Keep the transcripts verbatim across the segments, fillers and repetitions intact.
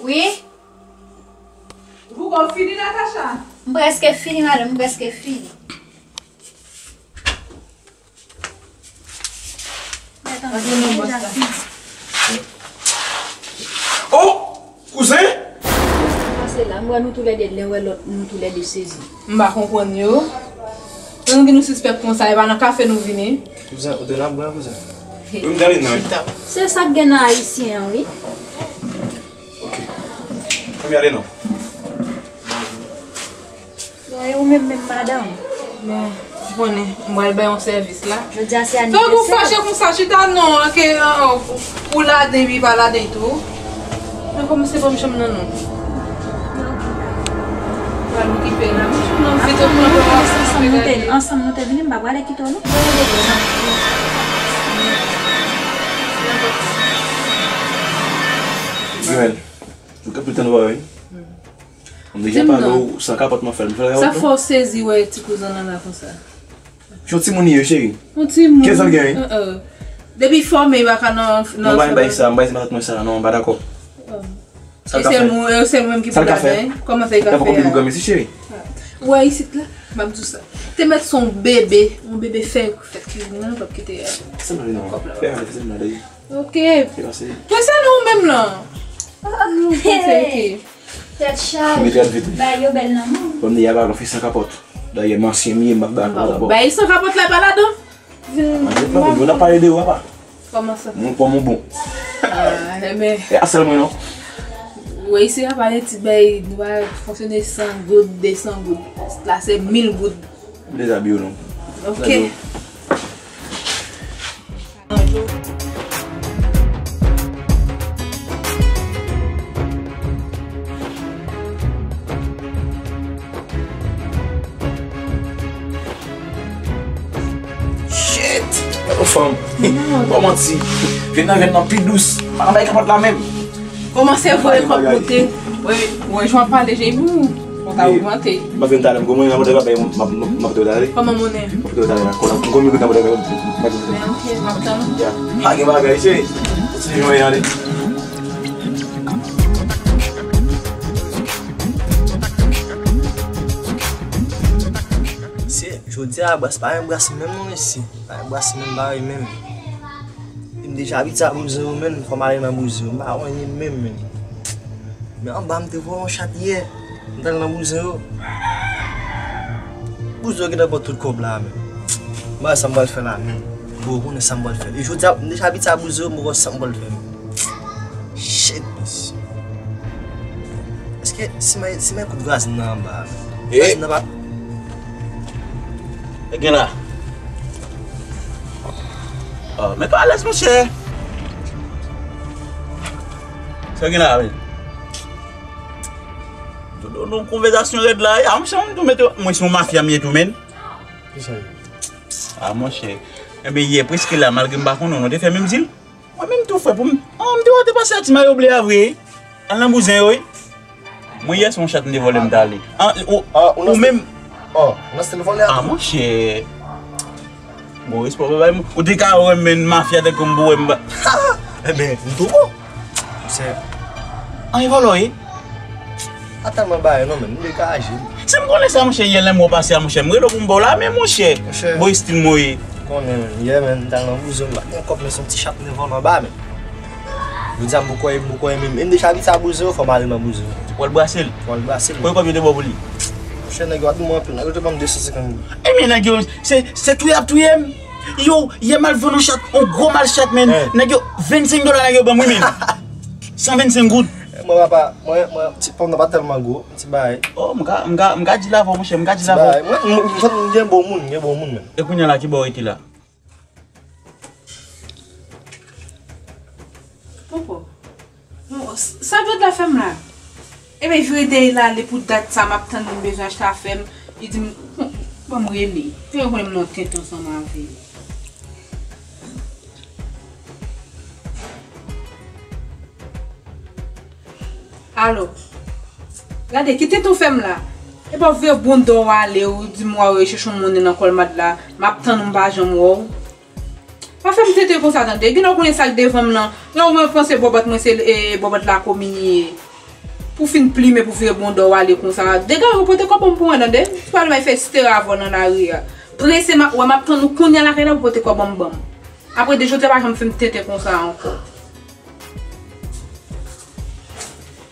Wi? Ou poko fini, Natacha? M prèske fini, madanm, m prèske fini. Mèt antre, m deja fini. Oh! Kouzen! Pase la, m wè nou toulède, lè wè lòt, nou toulède sezi. M pa konprann yo. Sa nou gen nou sispèk konsa, e pa nan kafe nou vini. Kouzen, ou te nan bwè, kouzen? Wi, m te ale nan. Se sa k gen nan ayisyen an, wi. Ok. Ann ale non. Bon, e ou menm, menm madanm? Bon, ou konnen, m pral bay yon sèvis la. Jodi a se anivèsè. Tank ou fache konsa, chita non, ke, an, an, ou ladan epi pa ladan tou. Men kòman se pa m chanm nan non. Pral okipe la. M chanm nan vit, ou pran ansanm nou te, ansanm nou te vini, m pa prale kite w non. Jumèl, ou ka pli tann ou pa wè. M deja pale w san kapòt mwen fè l. M fè l. Sa fè w sezi wè ti kouzen an la konsa? Yon timoun li ye, cheri. Yon timoun. Kenz an l gen, wi. Depi fòme, li pa ka nan, nan. Non, m pa bay sa, m pa bay sa, non, m pa dakò. Sa l ka fè? E se mwen, e se mwen ki pou ladan. Kòman sa l ka fè a? L ap akonpli pou granmesi, cheri. Ou wè isit la, m ap di w sa. Te mèt se yon bebe, yon bebe fè, fèt ki vin nan, l ap kite a. Fè sa m ale non. Fè ale, fè sa m ale. Ok. Mwen se nou menm lan. Nou panse, ok. Tèt chaje. Bay yo bèl nan men. Kòm li a balon fi san kapòt. Dayè, m ansyen m ye, m ap ba kòb dabò. Bay san kapòt la, pa ladan. Vin, m ap pale de ou, apa. Kòman sa? Mwen pran mwen bon. Ah, enben. E a sèl mwen non. Wi, isi a pale ti bay, nou va fonksyone san goud, desan goud. La se mil goud. M dezabiye w non. Ok. Shit! Yon fanm. Bon manti. Vin nan, vin nan pi dous. Pa nan bay kapòt la menm. Kòmanse voye kòb moute. Wè, wè, jan w ap pale, Jay, pou ou ta ogmante. M ap vin talè, m gon monnen nan pòtfèy, m ap, m ap, m ap pote w talè. Kòman monnen? M ap pote w talè la. Kòman, m gon mil goud nan pòtfèy, m ap pote w talè. Men, ok, m ap tann. Ya. Pa gen bagay, cheri. Kontinye jwenn ale. Se, jodi a, bras pa yon bras menm non, mesye. Pa yon bras menm, pa yon menm. E m deja abitye a bouzen yo, menm, fò m ale nan bouzen yo. M pa wè anyen menm, menm. Men anba m te voye yon chat yè. M t al nan bouzen yo. Bouzen yo gentan pran tout kòb la, menm. M pa wè sa m pral fè la, menm. Bon, ou konnen sa m pral fè. E jodi a, m deja abitye a bouzen yo, m poko wè sa m pral fè, menm. Shit, mesye. Èske si mwen, si mwen kout vwazin nan anba a, menm? Vwazin nan pa. E gen la. Oh, men pa alèz, monchè. Sa gen la, wi. Dodo, nou konvèsasyon rèd la. A, monchè, mwen tou mete, mwen se yon mafya m ye tou, menm. Kisa ye? A, monchè. Enben, yè, prèske la, malgre m pa konnen w, nou te fè menm zil. Mwen menm tou, frè, pou m, an, m te wè w te pase a ti mayo ble a vre. Al nan bouzen yo, wi. Mwen yè se yon chat m te vòlè m t ale. An, ou, ou menm. Oh, nan stil vòlè a tou. A, monchè. Bon, respè w pa bay mwen. Ou te ka wè m, men mafya tankou m pou wè m ba. Enben, m tou bon. Monchè. An, e vòlè w ye? Pa tèlman bagay non, men m degaje m. Si m konnen sa, monchè, yè lè m wè w pase a, monchè, m rele w pou m ba w la, men monchè. Monchè. Bon, estil mwen ye. Konnen, men, yè, men, m t al nan bouzen, m pa t gen kòb, men se yon ti chat m te vòlè anba, men. Jodi a, m poko wè, m poko wè, men, men m deja abitye a bouzen yo, fò m ale nan bouzen yo. W al brase l? W al brase l. Konbyen kòb yo te ba w pou li? Monchè, nèg yo pa t ban mwen anpil, nèg yo te ban m de san senkant goud. Ebyen, nèg yo, se, se touye y ap touye m. Yo, yè m al vann yon chat, yon gwo mal chat, men. Nèg yo, vennsenk dola nèg yo ban m, wi, men. San vennsenk goud. Mwen, papa, mwen, mwen, ti pòm nan pa tèlman gwo. Ti bagay. Oh, m ka, m ka, m ka deal avè w, monchè, m ka deal avè w. Ti bagay. Mwen, m, m, m, m gen bon moun, m gen bon moun, menm. E kounye a la, ki bò w rete la? Popo. Bon, s-, sa Jod la fè m la? Ebyen, vire dèyè l ale pou dat sa, m ap tann li, m bezwen achte afè m. Li di m, bon, ban m rele. Epi yo konnen m nan tenten ansanm avè l. Alo. Gade, kite tou fè m la. Epa w vire bonda w ale, ou di m w al rechèche yon monnen nan kòlmad la. M ap tann ou, m pa janm wè w. Pa fè m tenten konsa tande. Gen lè w konnen sa k devan m nan. Lè w mwen panse bòbòt mwen se e, bòbòt lakomin li ye. Pou fin plimen, pou vire bonda w ale konsa. Degaje w pote kòb ban m pou mwen tande. Ou pa al bay fè estera avè w nan lari a. Prese m ap wè m ap tann ou kounye a lakay la pou pote kòb ban m ban m. Apre de jodi a pa janm fè m tenten konsa ankò.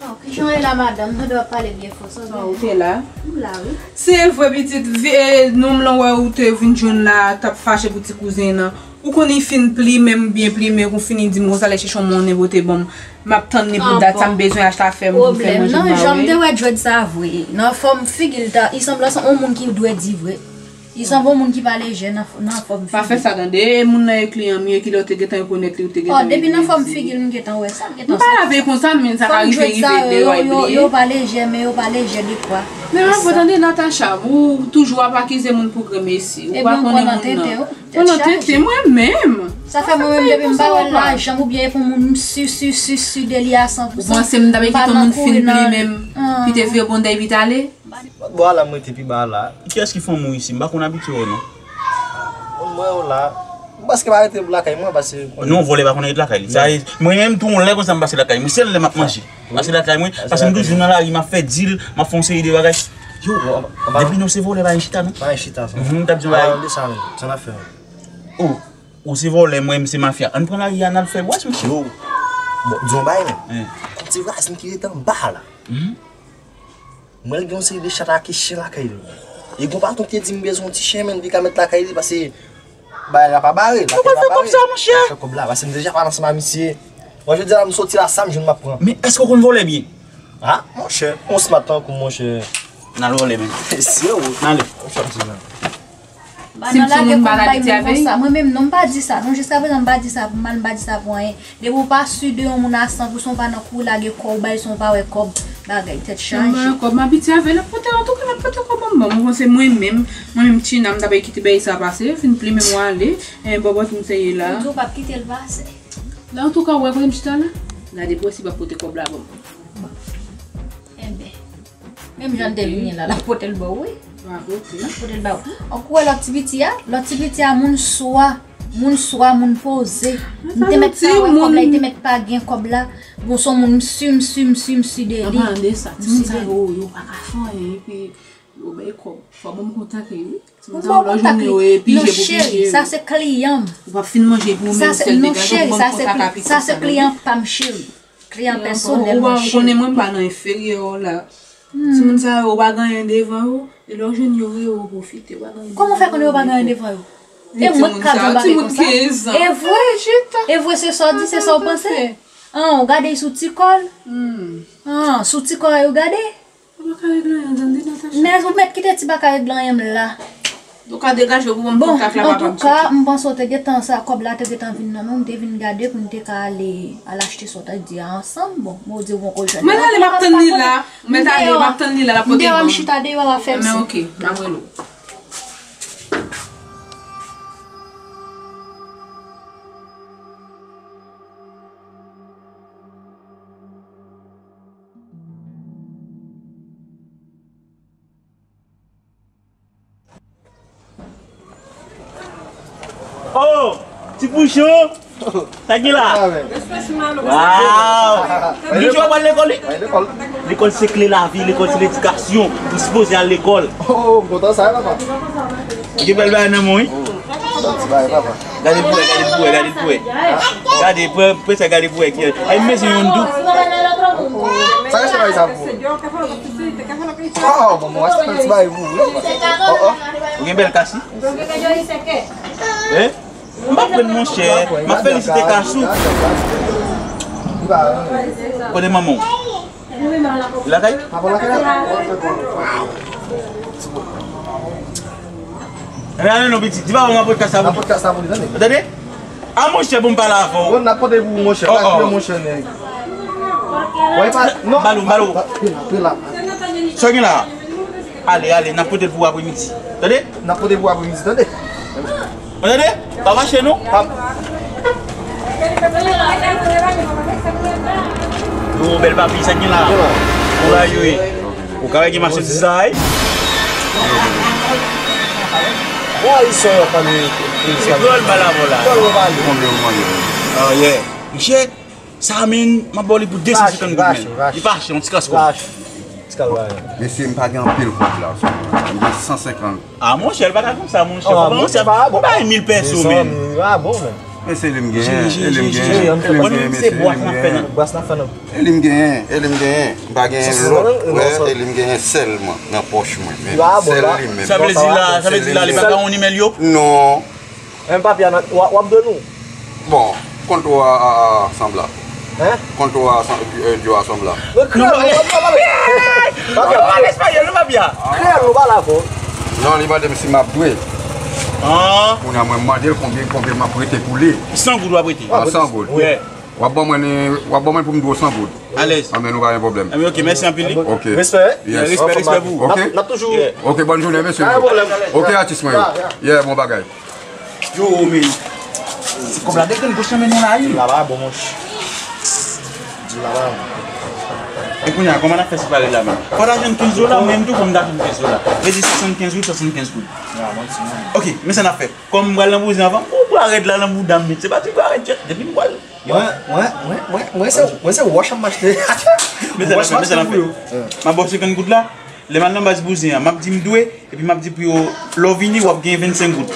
Oh, kijan w ye la madanm? M tande w ap pale byen fò sa. Ah, ou te la? M la wi. Se vre pitit, vi- eh, nonm lan wè ou te vin jwenn la, t ap fache pou ti kouzen nan. Ou konnen fin plimen m byen plimen, ou fini di m konsa lè chèche yon monnen pote ban m. M ap tann li pou dat sa m bezwen achte a fè m pou fè manje pou m a wè. Pwoblèm nan, jan m te wè Djwèd sa vre. Nan fòm figi l ta, li sanble yon moun ki dwe di vre. Li sanble yon moun ki pa lejè nan, nan fòm figi. Pa fè sa tande, e moun nan e kliyan m ye, ki lè w te gentan rekonèt li, ou te gentan rekonèt li. Oh, depi nan fòm figi l, m gentan wè sa, m gentan santi sa. M pa lave konsa, men sa ka rive, rive deyò, yo, yo pa lejè, men yo pa lejè de kwa. Men anvan tande, Natacha, ou toujou ap akize moun pou grenmesi. Ou pa konnen moun nan. Mwen nan tenten mwen menm. Sa fè mwen menm depi m pa wè l la janm oubyen e pou moun m si si si si de li a san pou san. Ou panse m ta vle kite yon moun fin plimen m, ki te vire bonda epi t ale? Bò a la m rete pi ba la. Kiyès ki fanm ou isi? M pa konn abitye wè w non. Moun mwen yo la. M paske pa rete lakay mwen paske. Non, vòlè pa konn ret lakay li. Sa e, mwen menm tou yon lè konsa m pase lakay mwen. Sèl lè m ap manje. Pase lakay mwen, paske m toujou nan lari, m ap fè dil, m ap fè yon seri de bagay. Yo, depi nou se vòlè, pa gen chita non. Pa gen chita sa. Mhm, m t ap di yon bagay. An de sa menm, sa n ap fè. Oh, ou se vòlè, mwen m se mafya. Ann pran lari a, n al fè bwès, mesye. Yo, bon, di yon bagay menm. Ti vwazen ki rete anba la. Mwen gen yon seri de chat ak chen lakay li. E gon patwon ki te di m bezwen yon ti chen, men li ka met lakay li, paske bagay la pa bare. Ou pral fè kòb sa, monchè? Fè kòb la, paske m deja pale ansanm a misye. Mwen, jodi a, m soti la, sa m jwenn m ap pran. Men èske w konn vòlè byen? Ah, monchè, on smat tankou, monchè. N al vòlè, men. Se ou. N ale. Ou fè m di la. Ba nan lage kòb bay moun konsa. Mwen menm non, m pa di sa. Non, jiska prezan m pa di sa pou mal, m pa di sa pou anyen. Depi w pa si de yon moun a san pou san, w pa nan kou lage kò w bay san w pa wè kòb. Bagay tèt chaje. Kòb m abitye avè l ap pote, antouka l ap pote kòb ban m ban m. Ou panse mwen menm, mwen menm Tina, m ta bay kite bagay sa pase, fin plimen mwen ale, en bòbòt m te ye la. Ou di w p ap kite l pase. La antouka, ou wè kote m chita la? Gade pou wè si l p ap pote kòb la ban m. Enben. Menm jan l te vini la, l ap pote l ba w, wi. L ap pote l ba w. Ou kwè lòt ti piti a? Lòt ti piti a, moun swa, moun swa, moun poze. M te mèt pa wè kòb la, li te mèt pa gen kòb la. Bon, se yon moun m si, m si, m si, m si de li. An palan de sa, timoun sa yo, yo pa ka fè anyen, epi yo bay kòb. Fò ban m kontak li, wi. Timoun sa yo, lè w jwenn yo, e pije pou pije. Non, cheri, sa se kliyan m. Ou p ap fin manje pou ou menm sèl, degaje w pou ban m kontak a pitit sa, non. Sa se kliyan pa m, cheri. Kliyan pèsonèl mwen, cheri. Ou konnen mwen m pa nan enferyè w la. Timoun sa yo, ou pa gen anyen devan yo. E lè w jwenn yo, yo pwofite, ou pa gen anyen devan yo. Kòman w fè konnen yo pa gen anyen devan yo? E mwen k ka di yon bagay konsa? E vre, e vre, se sa w di, se sa w panse? An, w gade sou ti kò l? An, sou ti kò a yo gade? Ou pa ka regle anyen, tande, Natacha. Men ou mèt kite ti pa ka regle anyen m la. Ou ka degaje w pou ban m kontak la, papa m. Bon, antouka, m panse w te gentan sa, kòb la te gentan vin nan men w, m te vin gade pou n te ka ale, al achte sa w ta di a ansanm. Bon, mwen di w poko jwenn. Mwen ale, m ap tann li la. Mwen ale, m ap tann li la, l ap pote l ban m. M deyò, m chita deyò, w a fè m siy. Enben, oke, m ap rele w. Oh, ti pouchon. Sa ki la? Waw. Li jwe pral lekòl, wi. Lekòl se kle lavi, lekòl se ledikasyon. Ou sipoze al lekòl. Oh, m kontan sa, papa. Ou gen bèl bagay nan men w, wi. Ti bagay, papa. Gade pou wè, gade pou wè, gade pou wè. Gade, prè, prè sa, gade pou wè ki. Ay, m bezwen youn tou. Sa reste bagay sa pou ou? Oh, bon, mwen reste ti bagay pou ou, wi, papa. Oh, oh. Ou gen bèl kasi? Eh? M pa pran monchè. M ap felisite Kachou. Kote manman w? Lakay? Papa lakay la? Rale non pitit. Di papa m ap pot kasa pou li. Tande? A monchè, pou m pale avè w. Bon, n ap pote pou ou, monchè. Oh, oh. Monchè, nèg. Wè pa, non. Balo, balo. Pe la, pe la. Sa gen la? Ale, ale, n ap pote l pou apremidi. Tande? N ap pote pou apremidi, tande? Ou tande? Pa fache non. Yo, bèl papi, sa gen la? Ou la, yo, e. Ou ka wè gen machandiz la, e? Bon, Ayisyen yo pa nou. Dwòl bal avè w la. Dwòl bal. Konbyen w mande? Oh, yeah. Misye, sa a, men, m ap ba w li pou de san senkant goud, men. Li pa chè, yon ti kras kòb. Ti kras kòb. Mesye, m pa gen anpil kòb la, an se moman. M gen san senkant. Ah, monchè, l pa ka konsa, monchè. Ou pa konsa. Ou bay mil peso, men. Mesye, li m genyen, e li m genyen, e li m genyen, mesye, e li m genyen. E li m genyen, e li m genyen. M pa genyen lòt frè, e li m genyen sèlman nan pòch mwen. Men sèl li menm. Sa vle di la, sa vle di la, li pa ka yon nimèl yo? Non. Men papye a, w ap dwe nou. Bon, kont ou a, a, a, sanbla. Hein? Kont ou a, san-, euh, Djo a sanbla. Men kreyòl, w ap pale. Kreyòl, w ap pale avè. Non, li mande m si m ap dwe. Ah. Kounye a mwen mande l konbyen, konbyen m ap prete pou li. San goud w ap prete. Ah, san goud. Yeah. W ap ban mwen, w ap ban mwen pou m dwe w san goud. Alèz. Anben, nou pa gen pwoblèm. Anben, ok, mèsi anpil. Ok. Respè. Yes. Respè, respè pou ou. Ok. N ap, n ap toujou. Yeah. Ok, bòn jounen, mesye. Pa gen pwoblèm. Ok, atis mwen yo. Yeah, yeah. Yeah, bon bagay. Yo, men. Se kòb la de grenn goch nan men nou la, wi. Dil la pa bon, monchè. Dil la pa bon. E kounye a, kòman n ap fè separe la menm? Fò w ta jwenn kenz dola, mwen menm tou, fò m ta jwenn kenz dola. Vle di swasannkenz goud, swasannkenz goud. Ok, men sa n ap fè. Kòm m pral nan bouzen avan, ou bra rèd la nan bouda m, men se pa ti bra rèd, depi m pral. Mwen, mwen, mwen, mwen, mwen se, mwen se wòch ap mache. Men sa n ap fè, men sa n ap fè. M ap ba w senkant goud la, lè m al nan baz bouzen an, m ap di m dwe, epi m ap di pou yo, lè w vini, w ap gen vennsenk goud.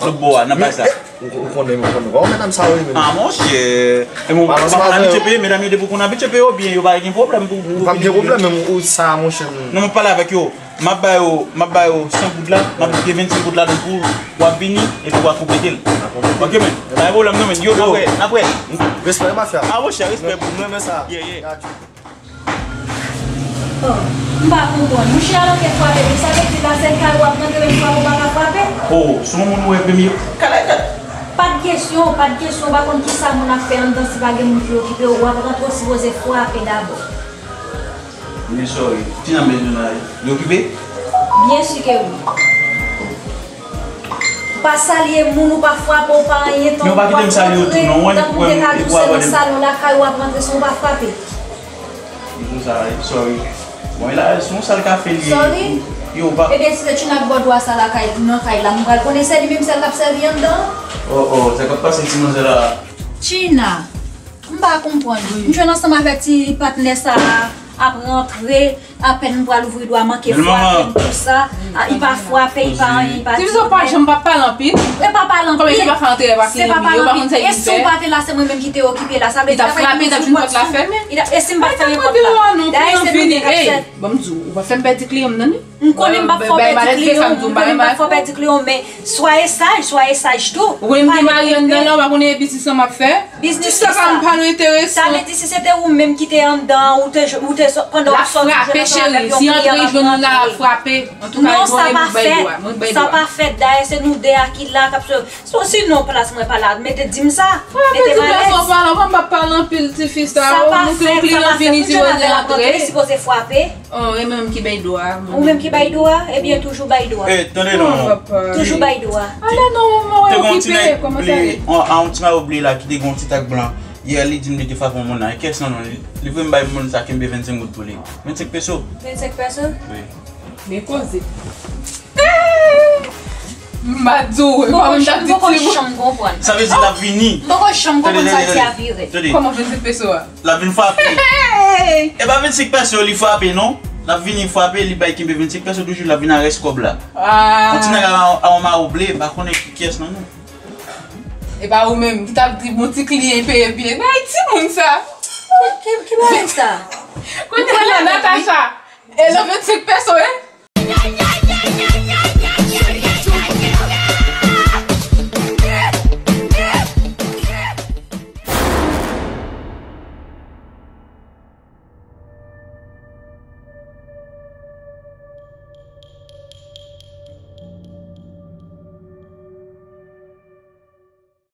Lòt bò a, nan baz la. Ou, ou konnen, ou konnen. Ou medam sa yo, menm. Ah, monchè. E bon, ou pa konn abitye peye, medam yo depi w konn abitye peye yo byen, yo pa gen pwoblèm pou, pou. Ou pa gen pwoblèm, menm ou sa, monchè. Non, m ap pale avèk yo. M ap ba yo, m ap ba yo san goud la, m ap gen vennsenk goud ladan pou w ap vini, epi w a koupe tel. Ok, men. Pa gen pwoblèm, non, men. Yo, n ap wè, n ap wè. Respè, mafya. Ah, monchè, respè pou. M renmen sa. Yeah, yeah. Oh, m pa konprann. Mouche a manke frape, men sa vle di la sèl kay w ap rantre menm frape w pa ka frape? Oh, se yon moun ou wè premye. Kalay kat. Pa t kesyon, pa t kesyon, w pa konn kisa moun ap fè anndan si pa gen moun ki okipe w, w ap rantre w sipoze frape dabò. Men sorry, ti nan bezwen la, li okipe? Byen si ke wi. Ou pa salye moun, ou pa frape, ou pa anyen, tankou w ap rantre, tankou m te ka di w se nan salon lakay ou ap rantre san w pa frape. M di w sa, sorry. Bon, e la, se yon sal kafe li ye. Sorry? Yo, pa. Ebyen, si se Tina k ba w dwa sa lakay, nan kay la, m pral konnen se li menm sèl k ap sèvi anndan. Oh, oh, sa k ap pase ti manzè la? Tina, m pa konprann. M jwenn ansanm avèk ti patnè sa a, ap rantre, apèn m pral ouvri dwa, manke frape m konsa. Ah, li pa frape, li pa anyen, li pa di anyen. Ti Fiso pa janm pa pale anpil. E pa pale anpil. Kòman se pa fè antre pa kliyan li yo, pa konn sa li vin fè. E si w pa te la, se mwen menm ki te okipe la. Sa vle di, li t ap frape, li t ap jwenn pòt la fèmen. E si m pa t fèmen pòt la? Dayè, se nou menm k ap sèvi. Ban m di w, ou pa fè m pèdi kliyan m nan, non. M konnen m p ap fè w pèdi kliyan, m konnen m p ap fè w pèdi kliyan, men swaye saj, swaye saj tou. Ou konnen m gen mari anndan la, ou pa konnen e biznis lan m ap fè. Biznis ki sa? Sa pa enteresan. Sa vle di si se te ou menm ki te anndan, ou te, ou te, pandan w ap sòti, ou jwenn ansanm avèk yon kliyan k ap rantre. Non, sa pa fèt. Sa pa fèt. Dayè, se nou de a ki la k ap sòti. Sinon, plas mwen pa la. Mete, di m sa. Mete m alèz. Sa pa fèt. Sa pa fèt. Ou jwenn avèk yon kliyan, li sipoze frape. Oh, e mwen menm ki bay dwa. Ou menm ki bay dwa? Ebyen, toujou bay dwa. Eh, tande non. Toujou bay dwa. Te gon ti nèg bliye, a yon ti mari bliye la ki te gon ti tak blan. Yè, li di m li te frape yon moun la. Kiyès nan non li? Li voye m bay moun sa kenbe vennsenk goud pou li. Vennsenk peso. Vennsenk peso? Wi. Men koze. M pa di w, m pa menm t ap di ti moun. M poko janm konprann. Sa vle di l ap vini. M poko janm konprann sa ti a vire. Kòman vennsenk peso a? L ap vin frape. Hey! E pa vennsenk peso li frape, non. L ap vini frape, li bay kenbe vennsenk peso toujou, l ap vin a rès kòb la. Ah. Yon ti nèg a, a yon mawon ble, m pa konnen ki, kiyès nan nou. E pa ou menm ki t ap di bon ti kliyan peye byen. Nan ti moun sa. Ki, ki, ki bagay sa? Kounye a la, Natacha, e nan vennsenk peso, wi.